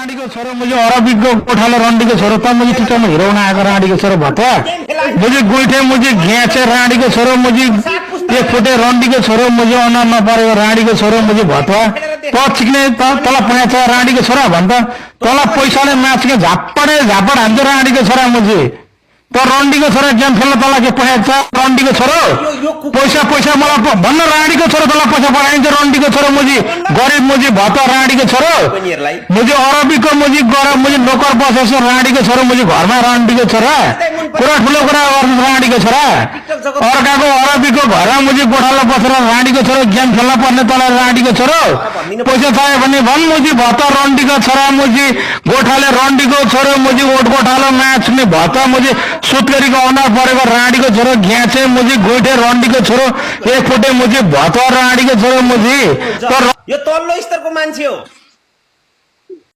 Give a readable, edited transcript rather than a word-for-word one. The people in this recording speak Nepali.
राडीको छोरो मुझे अरबीको कोठालो रन्डीको छोरो त मुझे टिकटमा हिरोन आएको राडीको छोरो भत्वा मुझे गोइठे मुझे घ्याचे राडीको छोरो मुझे एक फुटे रन्डीको छोरो मुझे अनार नपरेको राडीको छोरो मुझे भत्वा त चिक्ने त तल पाँच राडीको छोरा भन्छ तल पैसाले नाच्ने झापडे झापड हान्छ राडीको छोरा मुझे त रन्डीको छोरा गेम खेल्न तल के पठाएको छ रन्डीको छोरो पैसा पैसा मलाई भन्न राडीको छोरो तल पैसा पठाइन्छ रन्डीको छोरो मुझे गरिब मुझे भत्ता राडीको छोरो मुझे अरबीको मुझे मुझे नोकर बसेछ राडीको छोरो मुझे घरमा रन्डीको छोरा कुरा ठुलो कुरा गर्नु राडीको छोरा अर्काको अरबीको घरमा मुझे गोठालो बसेर राडीको छोरो गेम खेल्न पर्ने तल राडीको छोरो पैसा चाहियो भने भन् मुझे भत्ता रन्डीको छोरा मुझे गोठाले रन्डीको छोरो मुझे ओट गोठालो नाच्ने भत्ता मुझे सुत्केरीको अनार परेको राडीको छोरो घ्याचे मुझे गोइठे रन्डीको छोरो एक फुटे मुझे भत्ता राडीको छोरो मुझे यो तल्लो स्तरको मान्छे हो।